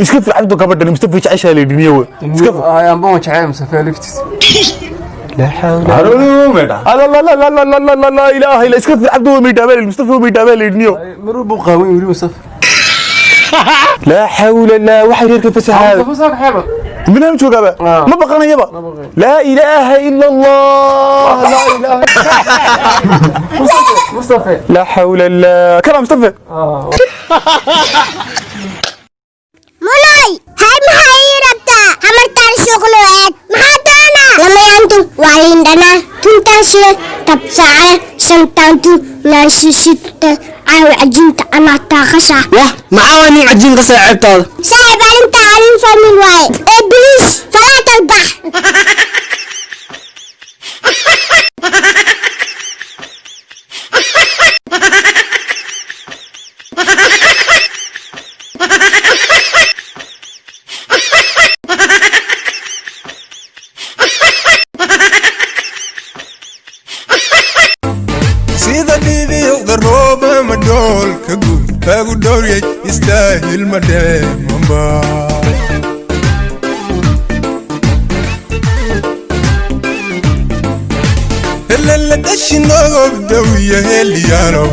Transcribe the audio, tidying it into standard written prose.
Iska fir Cabdo, gabadhan Mustafa jeceshaa la yidhi niyow. Iska fir. Anba waan jecel Mustafa laftiisa. La la la la la la la la ilaaha illa. Iska fir Cabdo, way maydhaa baa la yidhi, Mustafa way maydhaa baa la yidhi niyow. Maruu buu qaawan weli Mustafa. Laa xawla laa, waxay reerka fasaxaada. Mustafa soo kaxeeba. Minaan joogaaba. Ah. Ma baqanayaba. Laa ilaaha ila Allah, laa ilaaha. Mustafa. Laa xawla laa kala Mustafa. Mulay, hay, maxaa ii rabtaa? Hamartaan suuqnu eeg, maxaa doonaa? Lamayaantu waa liindhanaa, tuntaan shile tabsaacada, shantaantu naashisita, caawa cajiinta anaa taaqasha. Wah, maxaa waa nin cajiin qasay ceebtaada? Saaxiib, arrintaa arrin fahmin waaye ee biliis falaa talbax. Sida dhibiicda rooba ma dhoolka guud lagu dhowryay istaahil ma dheemanba. Helele dhashinogobdawiyo heliyaalow.